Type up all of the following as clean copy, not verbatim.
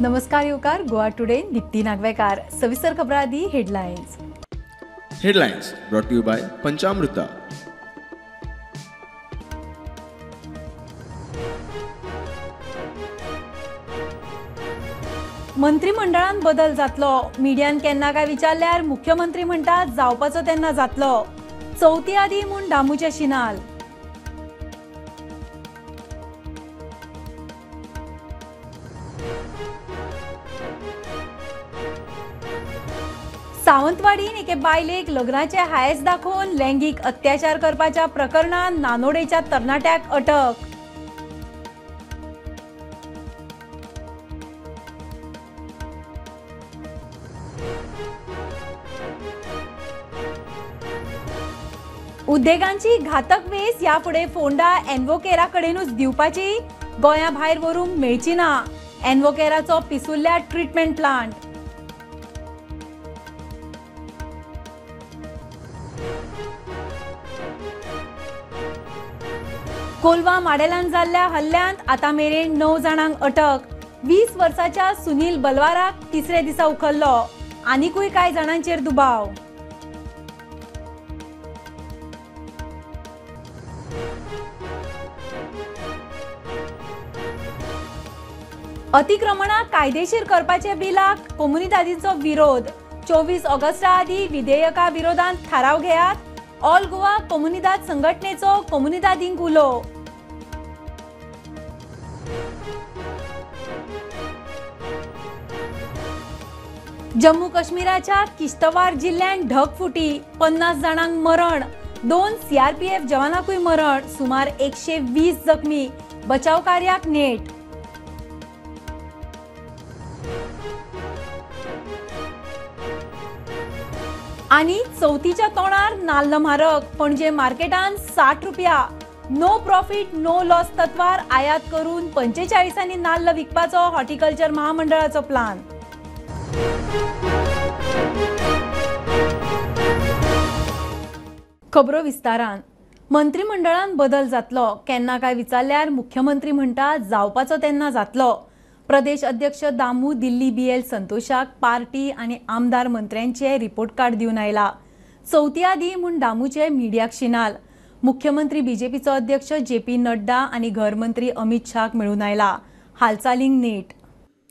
नमस्कार येवकार गोवा टुडे दीप्ती नागवेकार. सविस्तर खबरां आदी headlines. Headlines brought to you by Panchamruta. मंत्रिमंडळान बदल जातलो, मिडियान केन्ना काय विचारल्यार मुख्यमंत्री म्हणटा जावपाचो तेन्ना जातलो. चवथी आदी म्हूण दामूचे शिनाल. सावंतवाडीन एके बायलेक लग्नाचे हायस दाखोवन लैंगीक अत्याचार करपाच्या प्रकरणान नानोडेच्या तरणाट्याक अटक. उद्देगांची घातक वेस ह्या फुडें फोंडा एनवोकेरा कडेनूच दिवपाची, गोंया भायर व्हरूंक मेळची ना. एनवोकेराचो पिसुल्ल्या ट्रिटमेंट प्लांट. कोलवा माडेलान जाल्ल्या हल्ल्यांत आतां मेरेन 9 जाणांक अटक. 20 वर्साच्या सुनील बलवाराक तिसरे दिसा उखल्लो. आनिकूय कांय जाणांचेर दुबाव. अतिक्रमणां कायदेशीर करपाच्या बिलाक कोमुनिदादींचो विरोध. 24 ऑगस्टा आदीं विधेयका विरोधांत थाराव घेयात. ऑल गोवा कोमुनिदाद संघटनेचो कोमुनिदादींक उलो. जम्मू काश्मीराच्या किश्तवार जिल्ल्यांत ढगफुटी, 50 जाणांक मरण, 2 सीआरपीएफ जवानांकूय मरण, सुमार 120 जखमी. बचाव कार्याक नेट. आनी चवथीच्या तोंडार नाल्ल म्हारग. पणजे मार्केटान 60 रुपया. नो प्रॉफिट नो लॉस तत्वार आयात करून 45 नाल्ल विकपाचो हॉर्टिकल्चर महामंडळाचो प्लान. खबरो विस्तारान. मंत्रिमंडळान बदल जातलो केन्ना काय विचारल्यार मुख्यमंत्री म्हणटा जावपाचो तेन्ना जातलो. प्रदेश अध्यक्ष दामू दिल्ली बीएल संतोषाक पार्टी आनी आमदार मंत्र्यांचे रिपोर्ट कार्ड दिवन आयला. चवथी आदी म्हूण दामूचे मिडियाक शिनाल. मुख्यमंत्री बीजेपीचो अध्यक्ष जेपी नड्डा आनी घरमंत्री अमित शाहक मेळून आयला. हालचालींक नेट.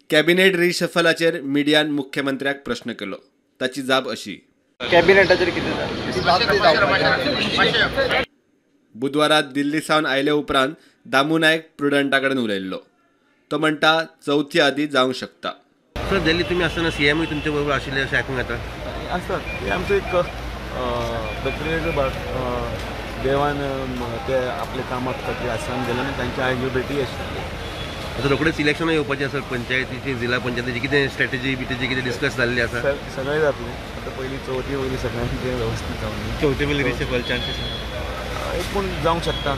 कॅबिनेट रिशफलाचेर मिडियान मुख्यमंत्र्याक प्रश्न केलो, ताची जाप अशी. कॅबिनेटाचेर कितें? बुधवारा दिल्ली सावन आयले उपरांत दामू नायक प्रुडंटा कडेन उलयल्लो. तो म्हणटा चवथी आदी जावंक शकता. सर, दिल्ली तुमी आसतना सीएमूय तुमचे बरोबर आशिल्ले अशें आयकूंक येता. आसतात ते आमचो एक प्रक्रियेचो भाग. देवान ते आपल्या कामाक खातीर आसान दिलें आनी तांच्या आयज्यो भेटी आशिल्ली. आतां रोखडेच इलेक्शनां येवपाचें आसा, पंचायतीची, जिल्हा पंचायतीची, कितें स्ट्रेटजी बिटेजी कितें डिस्कस जाल्ली आसा? सगळें जातलें. आतां पयलीं चवथी वयली सगळ्यांचें वेवस्थीत जावन चवथी वयली रिशफल चान्सीस एक पूण जावंक शकता.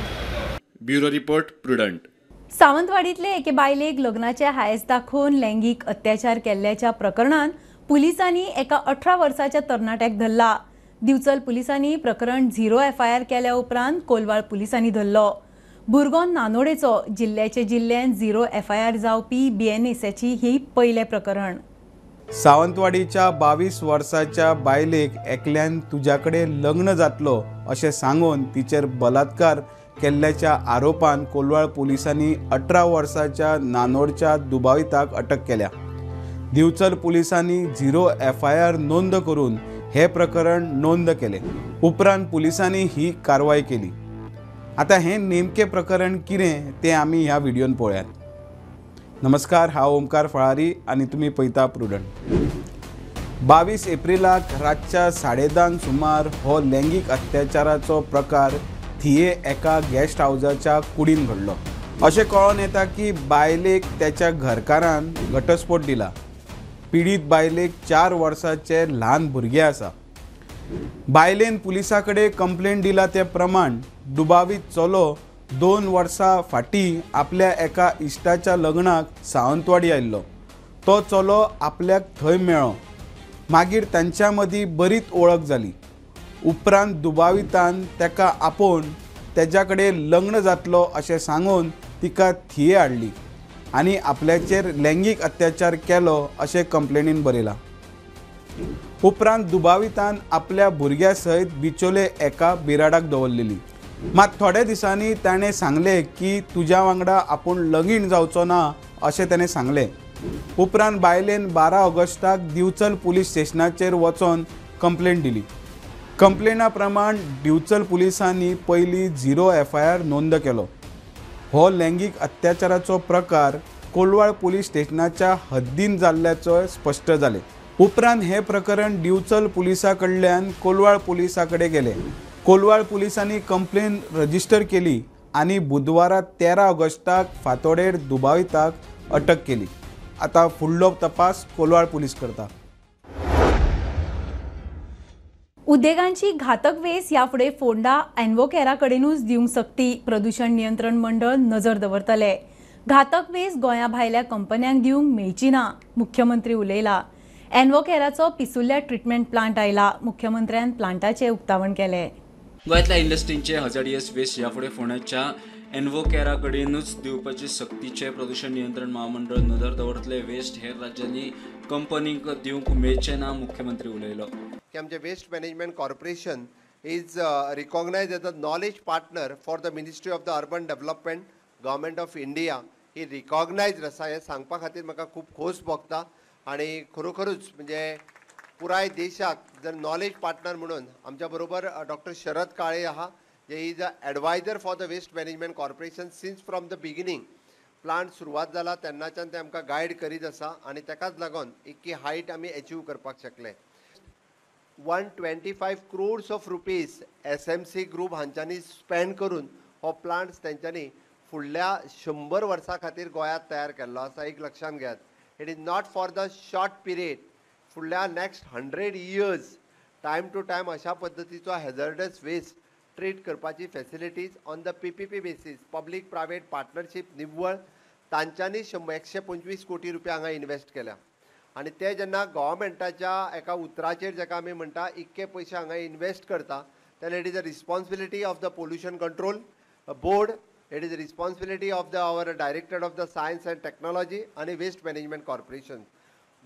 Bureau report, Prudent. सावंतवाडींतले एके बायलेक लग्नाचे हायस दाखोवन लैंगीक अत्याचार केल्ल्याच्या प्रकरणान पुलिसांनी एका 18 वर्साच्या तरणाट्याक धरला. दिवचल पुलिसांनी प्रकरण 0 एफआयआर केल्या उपरांत कोलवाळ पुलिसांनी धरलो. भुरगो नानोडेचो. जिल्ल्याचे जिल्ल्यांत 0 एफआयआर जावपी बीएनएसची ही पयलें प्रकरण. सावंतवाडीच्या 22 वर्साच्या बायलेक एकल्यान तुज्या कडेन लग्न जातलो अशें सांगून तिचेर बलात्कार केल्ल्याच्या आरोपान कोलवाळ पुलिसांनी 18 वर्साच्या नानोडच्या दुबाविताक अटक केल्या. दिवचल पुलिसांनी 0 एफआयआर नोंद करून हे प्रकरण नोंद केलें. उपरांत पुलिसांनी ही कारवाय केली. आतां हें नेमकें प्रकरण कितें तें आमी ह्या व्हिडियोन पळयात. नमस्कार, हांव ओमकार फळारी आनी तुमी पळयता प्रुडंट. 22 एप्रिलाक रातच्या 10:30 सुमार हो लैंगीक अत्याचाराचो प्रकार थिये एका गेस्ट हावजाच्या कुडीन घडलो. अशें कळोन येता की बायलेक त्याच्या घरकारान घटस्फोट दिला. पिडीत बायलेक 4 वर्सांचें ल्हान भुरगें आसा. बायलेन पुलिसां कडेन कंप्लेन दिला ते प्रमाण दुबावीत चलो 2 वर्सां फाटीं आपल्या एका इश्टाच्या लग्नाक सावंतवाडी आयिल्लो. तो चलो आपल्याक थंय मेळ्ळो. मागीर तांच्या मदीं बरीच वळख जाली. उपरांत दुबावितान ताका आपोवन तेज्या कडेन लग्न जातलो अशें सांगून तिका थिये हाडली. आनी आपल्याचेर लैंगीक अत्याचार केलो अशें कंप्लेनीन बरयलां. उपरांत दुबावितान आपल्या भुरग्या सयत बिचोले एका बिराडाक दवरलेली. मात थोड्या दिसांनी ताणें सांगलें की तुज्या वांगडा आपूण लगीन जावचो ना अशें ताणें सांगलें. उपरांत बायलेन 12 ऑगस्टाक दिवचल पुलीस स्टेशनाचेर वचोन कंप्लेन दिली. कंप्लेना प्रमाण दिवचल पुलिसांनी पयलीं 0 FIR नोंद केलो. हो लैंगीक अत्याचाराचो प्रकार कोलवाळ पुलीस स्टेशनाच्या हद्दीन जाल्ल्याचो स्पश्ट जालें. उपरांत हें प्रकरण दिवचल पुलिसां कडल्यान कोलवाळ पुलिसां कडेन गेलें. कोलवाळ पुलिसांनी कंप्लेन रजिस्टर केली आनी बुधवारा 13 ऑगस्टाक फांतोडेर दुबाविताक अटक केली. आतां फुडलो तपास कोलवाळ पुलीस करता. उद्देगांची घातक वेस ह्या फुडें फोंडा एनवोकेरा कडेनूच दिवंक सक्ती. प्रदूषण नियंत्रण मंडळ नजर दवरतले. घातक वेस गोंया भायल्या कंपन्यांक दिवंक मेळची ना, मुख्यमंत्री उलयला. एनवोकेराचो पिसुल्ल्या ट्रिटमेंट प्लांट आयला. मुख्यमंत्र्यान प्लांटाचें उक्तावण केलें. गोंयांतल्या इंडस्ट्रींचे हजार्डियस वेस्ट ह्या फुडें फोंड्याच्या एनवोकेरा कडेनूच दिवपाची सक्तीचें प्रदूषण नियंत्रण महामंडळ नदर दवरतले. वेस्ट हेर राज्यांनी कंपनींक दिवंक मेळचें ना, मुख्यमंत्री उलयलो. की आमचें waste management corporation is recognise as a knowledge partner for the ministry of the urban development, government of India. He recognise आसा हें सांगपा खातीर म्हाका खूब खोस भोगता आनी खरोखरूच म्हणजे पुराय देशाक जर नॉलेज पार्टनर म्हणून आमच्या बरोबर डॉक्टर शरद काळे आहा, जे is a adviser for the waste management corporation since from the beginning. Plant सुरवात जाला तेन्नाच्यान ते आमकां गायड करीत आसा आनी तेकाच लागून इतकी हायट आमी एचीव करपाक शकले. 125 crores of rupees SMC group हांच्यांनी स्पेंड करून हो प्लांट तेंच्यांनी फुडल्या 100 वर्सां खातीर गोंयांत तयार केल्लो आसा. एक लक्षांत घेयात, it is not for the short period. फुडल्या next 100 years time to time अशा पद्दतीचो हॅझर्डस वेस्ट ट्रीट करपाची facilities on the PPP basis, public private partnership निव्वळ तांच्यांनी 125 कोटी रुपया हांगा इन्वेस्ट केल्या आनी ते जेन्ना गव्हर्मेंटाच्या एका उतराचेर जेका आमी म्हणटा इतके पयशे हांगा इन्वेस्ट करता तेन्ना it is a responsibility of the pollution control board, it is a responsibility of the our director of the science and technology आनी वेस्ट मॅनेजमेंट कॉर्पोरेशन.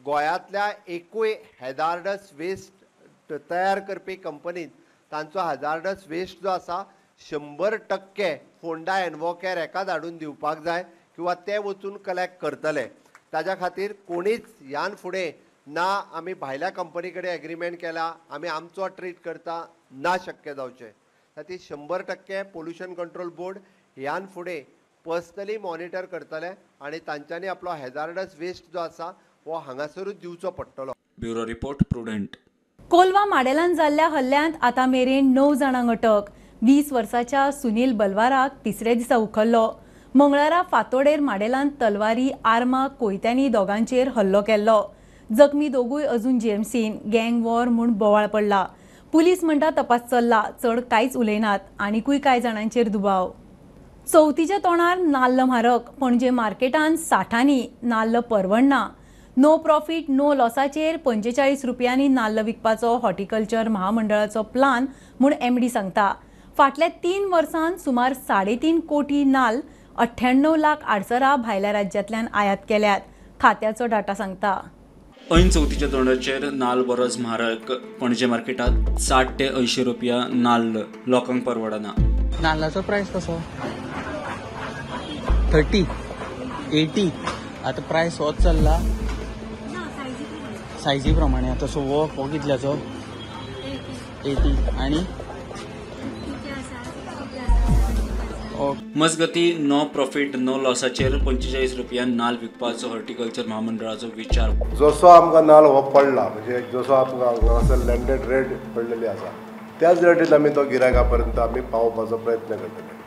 गोंयांतल्या एकूय हॅजार्डस वेस्ट तयार करपी कंपनीत तांचो हॅजार्डस वेस्ट जो आसा 100% फोंडा एनवोकेर एकाच हाडून दिवपाक जाय किंवा ते वचून कलेक्ट करतले. ताज्या खातीर कोणीच ह्यान फुडें ना आमी भायल्या कंपनी कडेन एग्रीमेंट केला आमी आमचो ट्रीट करता ना शक्य जावचें. खातीर 100% पोल्युशन कंट्रोल बोर्ड ह्यान फुडें पर्सनली मॉनिटर करतले आनी तांच्यांनी आपलो हॅजार्डस वेस्ट जो आसा हो हांगासरूच दिवचो पडटलो. Bureau report, Prudent. Colva माडेलान जाल्ल्या हल्ल्यांत आतां मेरेन 9 जाणांक अटक. 20 वर्साच्या सुनील बलवाराक तिसऱ्या दिसा उखल्लो. मंगळारा फातोडेर माडेलान तलवारी, आर्मां, कोयत्यांनी दोगांचेर हल्लो केल्लो. जखमी दोगूय अजून जीएमसीन. गँग वॉर म्हूण बोवाळ पडला. पुलीस म्हणटा तपास चल्ला, चड कांयच उलयनात. आनिकूय कांय जाणांचेर दुबाव. चवथीच्या तोंडार नाल्ल म्हारग. पणजे मार्केटान 60नी नाल्ल परवडना. नो प्रॉफीट नो लॉसाचेर 45 रुपयांनी नाल्ल विकपाचो हॉर्टिकल्चर महामंडळाचो प्लान म्हूण एमडी सांगता. फाटल्या 3 वर्सांत सुमार 3.5 कोटी नाल्ल 98 लाख आडसरां भायल्या राज्यांतल्यान आयात केल्यात, खात्याचो डाटा सांगता. ऐन चवथीच्या तोंडाचेर नाल्ल बरोच म्हारग. पणजे मार्केटात 60 ते 80 रुपया नाल्ल लोकांक परवडना. नाल्लाचो प्रायस कसो 30 80 आतां प्रायस होच चल्ला सायजी प्रमाणे. आतां सो हो हो कितल्याचो 80 आनी मजगती नो प्रॉफिट नो लॉसाचेर 45 रुपया नाल विकपाचो हॉर्टिकल्चर महामंडळाचो विचार. जसो आमकां नाल हो पडला म्हणजे जसो आमकां हांगासर लँडेड रेट पडलेली आसा त्याच रेटीन आमी तो गिरायका पर्यंत आमी पावोवपाचो प्रयत्न करतले.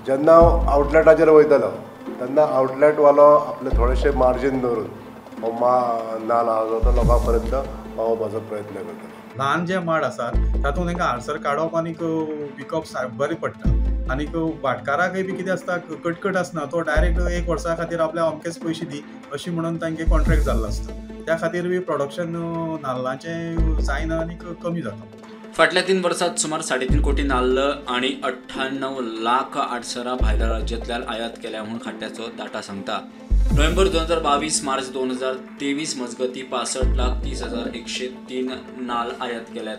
जेन्ना आवटलेटाचेर वयतलो तेन्ना आवटलेटवालो आपले थोडेशे मार्जीन दवरून हो नाल आसा तो लोकां पर्यंत पावोवपाचो प्रयत्न करतलो. ल्हान जे माड आसात तातूंत तांकां आडसर काडप आनीक विकप बरें पडटा आनीक भाटकाराकय बी कितें आसता कटकट आसना, तो डायरेक्ट 1 वर्सा खातीर आपल्या अमकेच पयशे दी अशी म्हणून तांगे कॉन्ट्रॅक्ट जाल्लो आसता. त्या खातीर बी प्रोडक्शन नाल्लाचें जायना आनीक कमी जाता. फाटल्या 3 वर्सांत सुमार 3.5 कोटी नाल्ल आनी 98 लाख आडसरां भायल्या राज्यांतल्यान आयात केल्या म्हूण खात्याचो डाटा सांगता. नोव्हेंबर 2022 मार्च 2023 मजगती 65,30,103 नाल आयात केल्यात,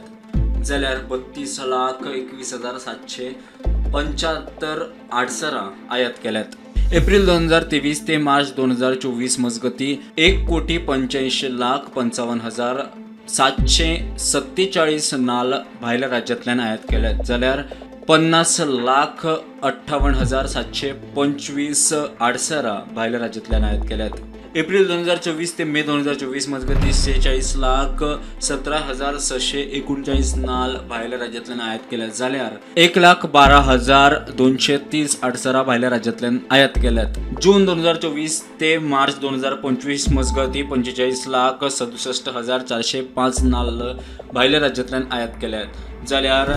जाल्यार 32,21,775 आडसरां आयात केल्यात। एप्रिल 2023 ते मार्च 2024 मजगती 1,85,55,747 नाल भायल्या राज्यांतल्यान आयात केल्यात, जाल्यार 50,58,725 आडसरां भायल्या राज्यांतल्यान आयात केल्यात। एप्रिल 2024 ते मे 2024 मजगती 46,17,639 नाल भायल्या राज्यांतल्यान आयात केल्यात, जाल्यार 1,12,230 आडसरां भायल्या राज्यांतल्यान आयात केल्यात। जून 2024 ते मार्च 2025 मजगती 45,67,405 नाल्ल भायल्या राज्यांतल्यान आयात केल्यात, जाल्यार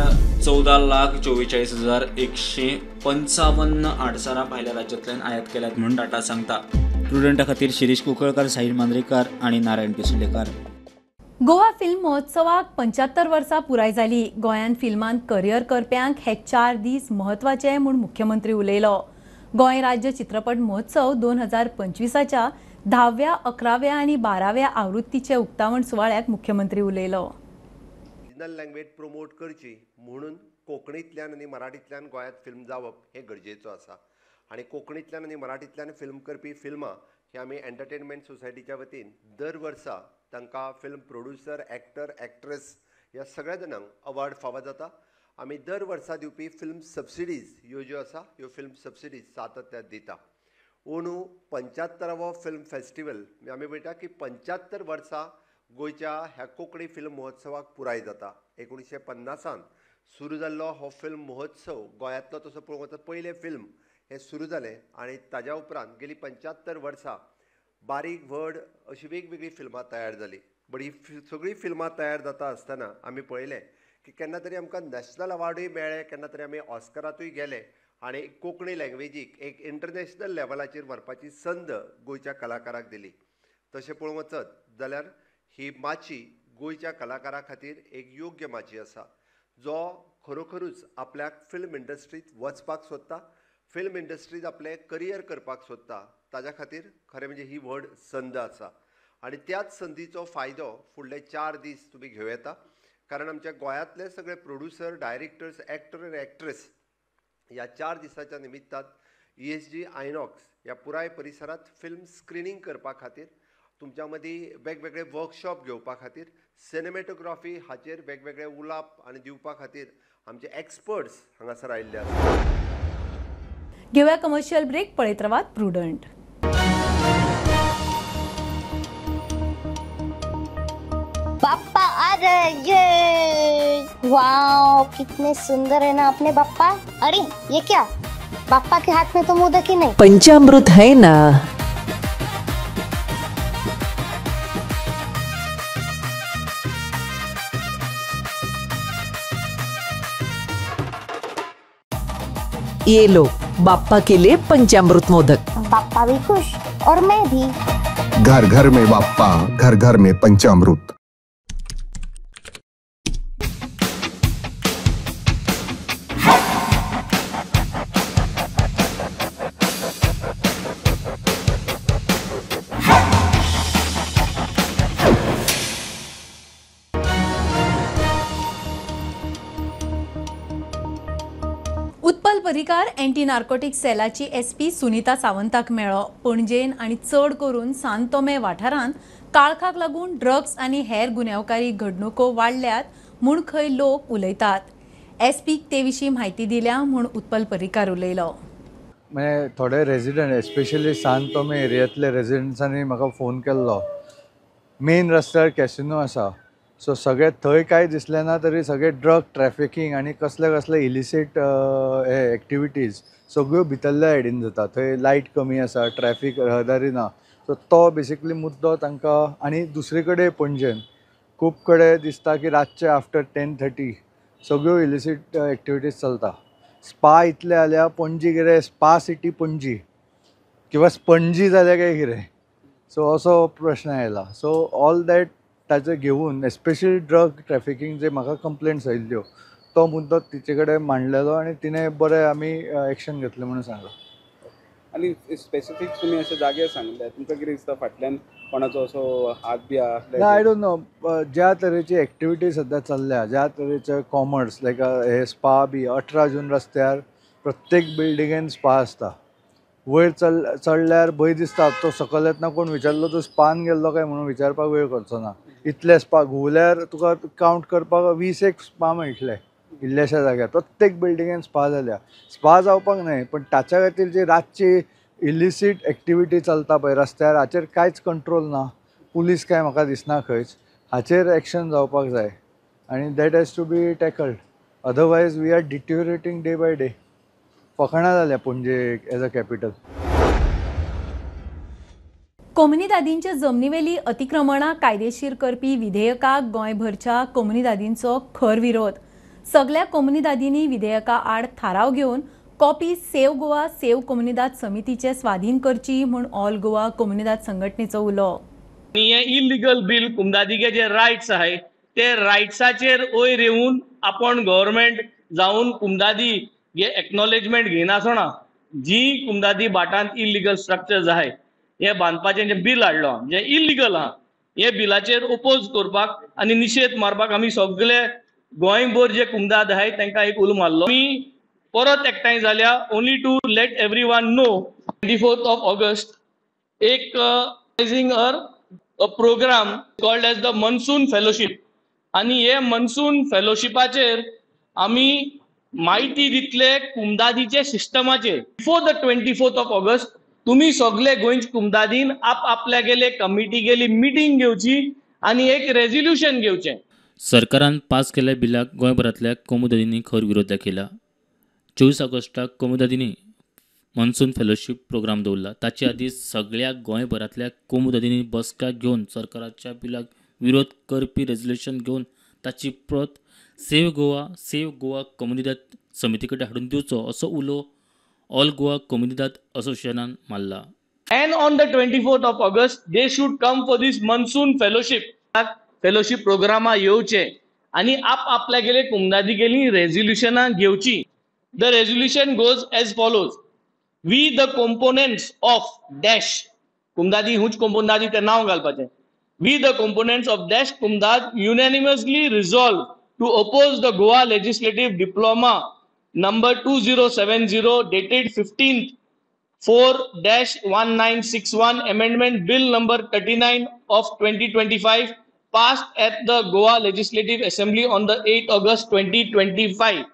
14,44,155 आडसरां भायल्या राज्यांतल्यान आयात केल्यात म्हूण डाटा सांगता। प्रुडंटा खातीर शिरीष कुंकळकर, साहिल मांद्रेकर आनी नारायण पिसुलेकर। गोवा फिल्म महोत्सवाक 75 वर्सां पुराय जाली। गोंयांत फिल्मांत करियर करप्यांक हे 4 दीस म्हत्वाचे म्हूण मुख्यमंत्री उलयलो। गोंय राज्य चित्रपट महोत्सव 2025च्या 10व्या, 11व्या आनी 12व्या आवृत्तीचे उक्तावण सुवाळ्याक मुख्यमंत्री उलयलो। रिजनल लँग्वेज प्रमोट करची म्हणून कोंकणींतल्यान आनी मराठींतल्यान गोंयांत फिल्म जावप हें गरजेचो आसा आनी कोंकणींतल्यान आनी मराठींतल्यान फिल्म करपी फिल्मां ही आमी एंटरटेनमेंट सोसायटीच्या वतीन दर वर्सा तांकां फिल्म प्रोड्युसर, एक्टर, एक्ट्रेस ह्या सगळ्या जाणांक अवॉर्ड फावो जाता। आमी दर वर्सा दिवपी फिल्म सबसिडीज ह्यो ज्यो आसा ह्यो फिल्म सबसिडीज सातत्यान दिता। अंदू 75वो फिल्म फेस्टिवल आमी पळयता की 75 वर्सां गोंयच्या ह्या कोंकणी फिल्म महोत्सवाक पुराय जाता। 1950 सुरू जाल्लो हो फिल्म महोत्सव गोंयांतलो तसो पळोवंक वचत पयलें फिल्म हें सुरू जालें आनी ताज्या उपरांत गेली 75 वर्सां बारीक व्हड अशीं वेगवेगळीं फिल्मां तयार जालीं। बट ही सगळीं फिल्मां तयार जाता आसतना आमी पळयलें की केन्ना तरी आमकां नॅशनल अवॉर्डूय मेळ्ळे, केन्ना तरी आमी ऑस्करांतूय गेले आनी कोंकणी लँग्वेजीक एक इंटरनॅशनल लेवलाचेर व्हरपाची संद गोंयच्या कलाकाराक दिली। तशें पळोवंक वचत जाल्यार ही माची गोंयच्या कलाकारा खातीर एक योग्य माची आसा, जो खरोखरूच आपल्याक फिल्म इंडस्ट्रींत वचपाक सोदता, फिल्म इंडस्ट्रींत आपलें करियर करपाक सोदता, ताज्या खातीर खरें म्हणजे ही व्हड संद आसा आनी त्याच संदीचो फायदो फुडले 4 दीस तुमी घेवं येता, कारण आमच्या गोंयांतले सगळे प्रोड्युसर, डायरेक्टर्स, एक्टर आनी एक्ट्रेस ह्या 4 दिसाच्या निमित्तान ESG आयनॉक्स ह्या पुराय परिसरांत फिल्म स्क्रिनींग करपा खातीर, तुमच्या मदीं वेगवेगळे वर्कशॉप घेवपा खातीर, सिनेमॅटोग्राफी हाचेर वेगवेगळे उलाप आनी दिवपा खातीर आमचे एक्सपर्ट्स हांगासर आयिल्ले आसा। घेवया कमर्शियल ब्रेक, पळयत रावात प्रुडंट। पापा आ रहे, ये वाओ कितने सुंदर है ना अपने बाप्पा। अरे ये क्या, बाप्पा के हाथ में तो मोदक ही नहीं, पंचामृत है ना। ये लो बाप्पा के लिए पंचामृत मोदक। बाप्पा भी खुश और मैं भी। घर घर में बाप्पा, घर घर में पंचामृत। पर्रीकार एंटी नार्कोटिक सेलाची एसपी सुनीता सावंताक मेळ्ळो। पणजेन आनी चड करून सांतोमे वाठारांत काळखाक लागून ड्रग्स आनी हेर गुन्यांवकारी घडणुको वाडल्यात म्हूण खंय लोक उलयतात। एसपीक ते विशीं म्हायती दिल्या म्हूण उत्पल पर्रीकार उलयलो। म्हणजे थोडे रेजिडंट एस्पेशली सांतोमे एरियांतले रेजिडंट्सांनी म्हाका फोन केल्लो, मेन रस्त्यार कॅसिनो आसा, सो सगळे थंय कांय दिसलें ना तरी सगळे ड्रग ट्रॅफिकींग आनी कसले कसले इलिसीट हे एक्टिविटीज सगळ्यो भितरल्या सायडीन जाता। थंय लायट कमी आसा, ट्रॅफीक रहदारी ना, सो तो बेसिकली मुद्दो तांकां। आनी दुसरे कडेन पणजेन खूब कडेन दिसता की रातचे आफ्टर 10:30 सगळ्यो इलिसीट एक्टिविटीज चलता। स्पा इतले जाल्या पणजी कितें स्पा सिटी पणजी किंवा स्पंजी जाल्या काय कितें, सो असो प्रश्न आयला। सो ऑल that ताजे घेवन एस्पेशली ड्रग ट्रॅफिकींग जे म्हाका कंप्लेंट्स आयिल्ल्यो तो मुद्दो तिचे कडेन मांडलेलो आनी तिणें बरें आमी एक्शन घेतलें म्हणून सांगलां। आनी स्पेसिफीक तुमी अशे जागे सांगले, तुमकां कितें दिसता फाटल्यान कोणाचो असो हात बी आसले? ना, I don't know. ज्या तरेची एक्टिविटी सद्या चल्ल्या, ज्या तरेचे कॉमर्स लायक हे स्पा बी 18 जून रस्त्यार प्रत्येक बिल्डिंगेन स्पा आसता. वयर चडल्यार भंय दिसता, तो सकयल येतना कोण विचारलो तूं स्पान गेल्लो काय म्हणून विचारपाक वेळ करचो ना. इतले स्पा घुंवल्यार तुका कावंट करपाक 20 एक स्पा मेळटले इल्ल्याश्या जाग्यार. प्रत्येक बिल्डिंगेन स्पा जाल्या. स्पा जावपाक न्हय, पण ताच्या खातीर जी रातची इलिसीट एक्टिविटी चलता पळय रस्त्यार, हाचेर कांयच कंट्रोल ना. पुलीस काय म्हाका दिसना खंयच. हाचेर एक्शन जावपाक जाय आनी that has to be tackled, otherwise we are deteriorating day by day. फकाणां जाल्या पणजे एज अ कॅपिटल. कोमुनिदादींच्या जमनीवेली अतिक्रमणां कायदेशीर करपी विधेयकाक गोंयभरच्या कोमुनिदादींचो खर विरोध. सगल्या कोमुनिदादींनी विधेयका आड थाराव घेवन copy save Goa save Comunidade समितीचे स्वाधीन करची म्हूण ऑल गोवा कोमुनिदाद संघटनेचो उलो. हे इलिगल बील कुमदादीगे जे रायट्स आहाय ते रायट्साचेर वयर येवन आपण गव्हर्मेंट जावन कुमदादी हे एक्नॉलेजमेंट घेयनासतना जी कुमदादी भाटांत इलिगल स्ट्रक्चर्स आहाय हे बांदपाचें जें बील हाडलो जें इलिगल आहा, हे बिलाचेर ओपोज करपाक आनी निशेध मारपाक आमी सगळे गोंयभर जे कुमदाद आहाय तांकां एक उलो मारलो. आमी परत एकठांय जाल्या only to let every one know 24th of August एक a programme called as the monsoon fellowship. आनी हे मनसून फेलोशिपाचेर आमी म्हायती दितले कुमदादीचे सिस्टमाचेर. Before the 24th of August तुमी सगळे गोंयचे कुमदादीन आप आपल्या गेले कमिटी गेली मिटींग घेवची आनी एक रेजोल्युशन घेवचें. सरकारान पास केल्ल्या बिलाक गोंयभरांतल्या कोमुनिदादींनी खर विरोध दाखयला. 24 ऑगस्टाक कोमुनिदादींनी मनसून फेलोशीप प्रोग्राम दवरला. ताचे आदीं सगळ्या गोंयभरांतल्या कोमुनिदादींनी बसका घेवन सरकाराच्या बिलाक विरोध करपी रेजोल्युशन घेवन ताची प्रत सेव्ह गोवा सेव्ह गोवा कोमुनिदाद समिती कडेन हाडून दिवचो असो उलो ऑल गोवा कोमुनिदाद असोसिएशनान मारला. And on the 24th of August they should come for this monsoon fellowship. Fellowship प्रोग्रामा येवचे आनी आप आपल्या गेले कुमदादी गेली रेजोल्युशनां घेवची. The resolution goes as follows. We the components of dash कुमदादी, हुच कोमुनिदादी तें नांव घालपाचें. We the components of dash Comunidade unanimously resolve to oppose the Goa legislative diploma number 2070 dated 15/4-1961 amendment bill number 39 of 2025 passed at the Goa Legislative Assembly on the 8th August 2025.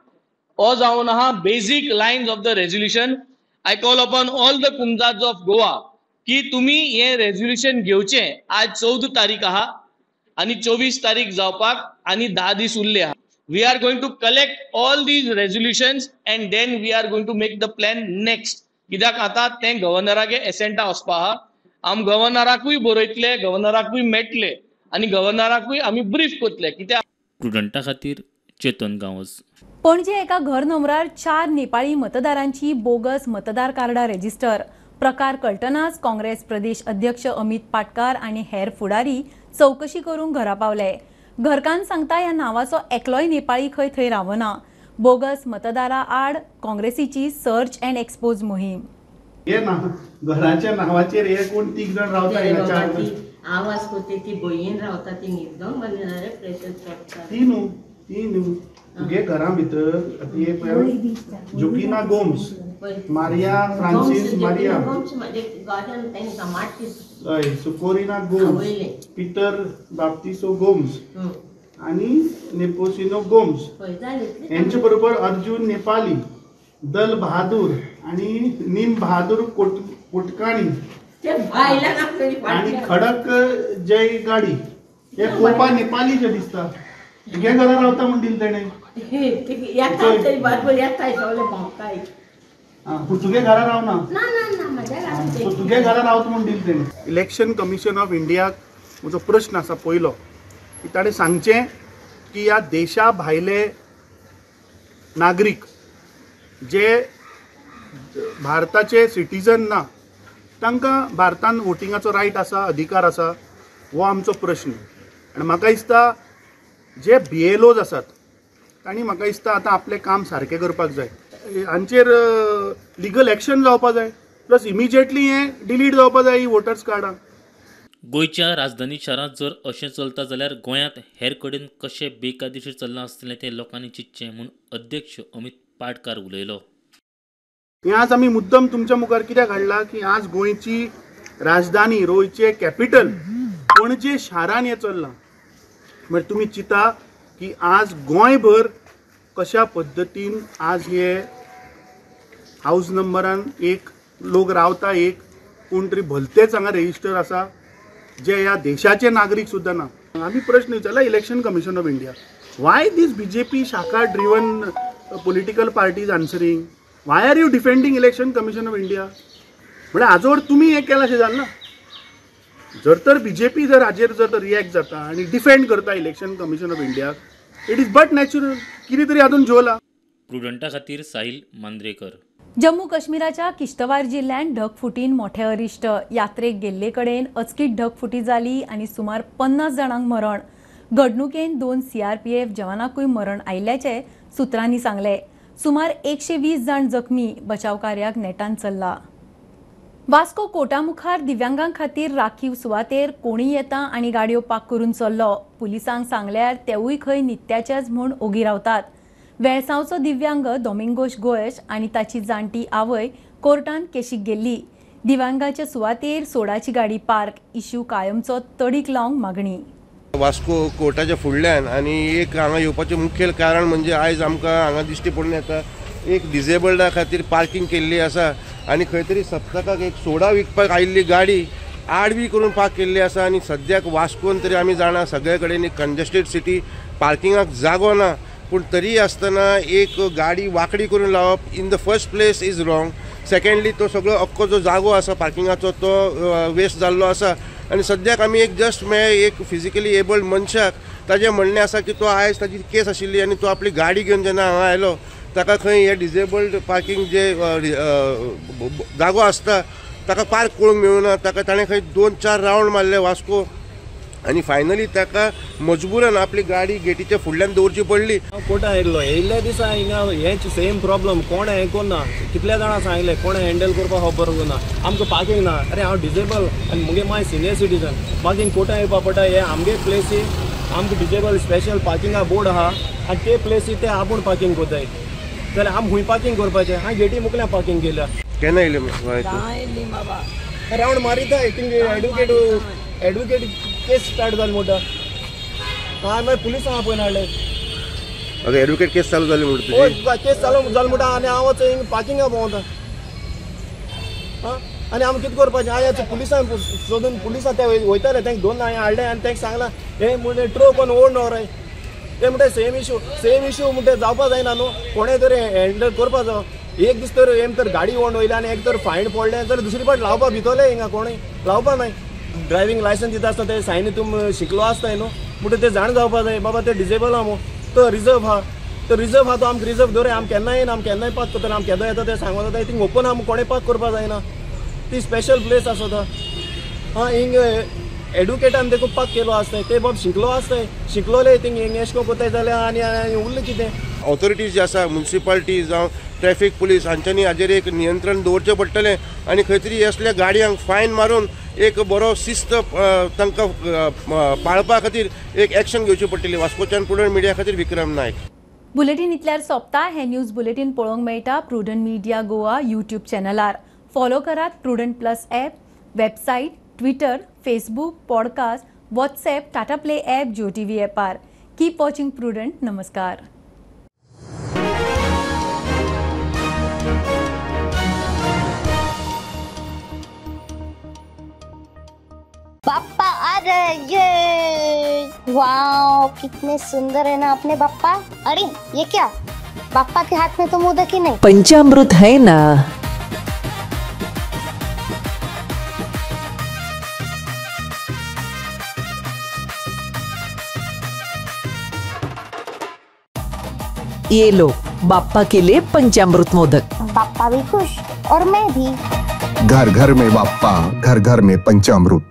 हो जावन आहा basic lines of the resolution. I call upon all the Comunidades of Goa की तुमी हें resolution घेवचें. आज 14 तारीख आहा आनी 24 तारीख जावपाक आनी 10 दीस उरले आहा. We are going to collect all these resolutions and then we are going to make the plan next. कित्याक आतां तें गव्हर्नरागे एसेंटा वचपा आहा. आम गव्हर्नराकूय बरयतले, गव्हर्नराकूय मेळटले आनी गव्हर्नराकूय आमी ब्रीफ करतले. कित्याक प्रुडंटा खातीर चेतन गांवस. पणजे एका घर नंबरार 4 नेपाळी मतदारांची बोगस मतदार कार्डां रेजिस्टर. प्रकार कळटनाच काँग्रेस प्रदेश अध्यक्ष अमित पाटकार आनी हेर फुडारी चवकशी करूंक घरा पावले. घरकान्न सांगता ह्या नांवाचो एकलोय नेपाळी खंय थंय रावना. बोगस मतदारा आड काँग्रेसीची सर्च अँड एक्सपोज मोहीम. हे ना घराच्या नावाचेर हे कोण 3 जण रावता, आवाज करते ती भंयेन रावता, ती न्हिदोंक वचना, प्रेशर चडटा. ती न्हू तुगे घरा भितर Joaquina Gomes, Maria Francis Maria, हय, सुकोरिना गोम्स, पिटर बाप्तिसो गोम्स आनी नेपोसिनो गोम्स हेंचे बरोबर अर्जुन नेपाली, दल बहादूर आनी नीम बहादूर कोटकाणी आनी खडक जय गाडी हे कोपा नेपाली जे दिसता. तुगे घरा रावता म्हण दिलें तेणें. पूण तुगे घरा रावना, तुगे घरा रावता म्हण दिलें तेणें. इलेक्शन कमिशन ऑफ इंडियाक म्हजो प्रश्न आसा पयलो की ताणें सांगचें की ह्या देशा भायले नागरीक जे भारताचे सिटीजन ना तांकां भारतान वोटिंगाचो रायट आसा, अधिकार आसा, हो आमचो प्रश्न. आनी म्हाका दिसता जे BLOs आसात तांणी म्हाका दिसता आतां आपलें काम सारकें करपाक जाय. हांचेर लिगल एक्शन जावपा जाय. प्लस इमिजिएटली हें डिलीट जावपा जाय ही वोटर्स कार्डां. गोंयच्या राजधानी शारांत जर अशें चलता जाल्यार गोंयांत हेर कडेन कशें बेकायदेशीर चल्लां आसतलें तें लोकांनी चिंतचें म्हूण अध्यक्ष अमित पाटकार उलयलो. हें आज आमी मुद्दम तुमच्या मुखार कित्याक हाडला की आज गोंयची राजधानी, गोंयचें कॅपिटल पणजे शारान हें चल्लां. म्हळ्यार तुमी चिंता की आज गोंयभर कशा पद्दतीन आज हे हावज नंबरान एक लोक रावता, एक कोण तरी भलतेच हांगा रेजिस्टर आसा जे ह्या देशाचे नागरीक सुद्दां ना. आमी प्रश्न विचारला election commission of India, why this BJP shakha driven political parties answering, why are you defending election commission of India? म्हळ्यार आजोर तुमी हें केलां अशें जालें ना. जर तर बीजेपी जर हाजेर जर रिएक्ट जाता आनी डिफेंड करता election commission of India, it is but natural. कितें तरी हातून झोला. प्रुडंटा खातीर साहिल मांद्रेकर. जम्मू काश्मीराच्या किश्तवार जिल्ल्यांत ढगफुटीन मोठे अरिश्ट. यात्रेक गेल्ले कडेन अचकीत ढगफुटी जाली आनी सुमार 50 जाणांक मरण. घडणुकेन 2 CRPF जवानांकूय मरण आयिल्ल्याचें सुत्रांनी सांगलें. सुमार 120 जाण जखमी. बचाव कार्याक नेटान चल्ला. वास्को कोर्टा मुखार दिव्यांगां खातीर राखीव सुवातेर कोणी येता आनी गाडयो पार्क करून चल्लो. पुलिसांक सांगल्यार तेवूय खंय नित्याचेच म्हूण ओगी रावतात. वेळसांवचो दिव्यांग दोमिंगोश गोयश आनी ताची जाणटी आवय कोर्टान केशीक गेल्ली. दिव्यांगाचे सुवातेर सोडाची गाडी पार्क इश्यू कायमचो तडीक लावंक मागणी. वास्को कोर्टाच्या फुडल्यान आनी एक हांगा येवपाचें मुखेल कारण म्हणजे आयज आमकां हांगा दिश्टी पडून येता एक डिजेबल्डा खातीर पार्किंग केल्ली आसा आनी खंय तरी सप्तकाक एक सोडा विकपाक आयिल्ली गाडी आडवी करून पार्क केल्ली आसा. आनी सद्याक वास्कोन तरी आमी जाणा सगळे कडेन एक कंजेस्टेड सिटी, पार्किंगाक जागो ना, पूण तरी आसतना एक गाडी वांकडी करून लावप in the first place is wrong. Secondly तो सगळो अख्खो जो जागो आसा पार्किंगाचो तो वेस्ट जाल्लो आसा. आनी सद्याक आमी एक जस्ट मेळ्ळे एक फिजिकली एबल्ड मनशाक, ताजें म्हणणें आसा की तो आयज ताजी केस आशिल्ली आनी तो आपली गाडी घेवन जेन्ना हांगा आयलो ताका खंय हे डिजेबल्ड पार्किंग जे जागो आसता ताका पार्क करूंक मेळूना. ताका ताणें खंय 2-4 रावंड मारले वास्को आनी फायनली ताका मजबुरान आपली गाडी गेटीच्या फुडल्यान दवरची पडली. हांव कोर्टा आयिल्लो, येयल्ल्या दिसा हिंगा हेंच सेम प्रॉब्लम, कोणें हें करना, कितल्या जाणां सांगलें कोणें हँडल करपाक खबर ना, आमकां पार्किंग ना. अरे हांव डिजेबल आनी मुगे माय सिनियर सिटीजन, म्हाका हिंग कोर्टा येवपा पडटा. हे आमगे प्लेसी आमकां डिजेबल स्पेशल पार्किंगा बोर्ड आहा आनी ते प्लेसी ते आपूण पार्किंग करताय जाल्यार आम खूंय पार्किंग करपाचें? हांवें गेटी मुखल्यान पार्किंग केल्या. केन्ना येयले? रावंड मारिता थिंग एडवोकेट केस स्टार्ट जाली म्हणटा. हांवें मागीर पुलिसांक आपयन हाडले. एडवोकेट केस चालू जाली म्हणटा? हय, केस चालू जाली म्हणटा आनी हांव वच पार्किंगा भोंवता. आं, आनी आमी कितें करपाचें? हांवें पुलिसांक सोदून पुलिसां ते वयताले तांकां दोन हांवें हाडले आनी तांकां सांगलां हें म्हणजे ट्रो कोन्न ओड न्हय ते म्हणटा सेम इशू म्हणटा जावपा जायना न्हू, कोणें तरी हँडल करपा जावो. एक दीस तर एम तर गाडी ओंड वयली आनी एक तर फायन पडलें जाल्यार दुसरी पाट लावपा भितोले हिंगा कोणूय लावपा नाय. ड्रायव्हिंग लायसन्स दिता आसतना ते सायनी तूं शिकलो आसताय न्हू, म्हणटा ते जाण जावपा जाय बाबा ते डिजेबल आहा मू, तो रिजर्व आहा, तो रिजर्व आहा तो आमकां रिजर्व दवर, आम केन्नाय येना, आम केन्नाय पार्क करतले, आम केन्ना येता ते सांगून जाता. थिंग ओपन आहा, कोणें पार्क करपा जायना, ती स्पेशल प्लेस आसता. आं, हिंग एडवोकेटान देखून पार्क केलो आसताय, ते बाब शिकलो आसताय, शिकलोले थिंग हिंग एशें कोन्न कोत्ताय जाल्यार आनी उरलें कितें? ऑथॉरिटीज जे आसा म्युनिसिपालिटी जावं ट्रॅफिक पुलीस हांच्यांनी हाजेर एक नियंत्रण दवरचें पडटलें आनी खंय तरी असल्या गाडयांक फायन मारून एक बरो शिस्त तांकां पाळपा खातीर एक एक्शन घेवची पडटली. वास्कोच्यान प्रुडंट मिडिया खातीर विक्रम नायक. बुलेटीन इतल्यार सोंपता. हें न्यूज बुलेटीन पळोवंक मेळटा प्रुडंट मिडिया गोवा यूट्यूब चॅनलार. फॉलो करात Prudent plus app, website, Twitter, Facebook, podcast, WhatsApp, Tata Play app, Jio TV ॲपार. Keep watching prudent. नमस्कार. पापा आ रहे, ये वाओ कितने सुंदर है ना अपने बाप्पा. अरे ये क्या, बाप्पा के हाथ में तो मोदक ही नहीं, पंचामृत है ना. ये लो बाप्पा के लिए पंचामृत मोदक. बाप्पा भी खुश और मैं भी. घर घर में बाप्पा, घर घर में पंचामृत.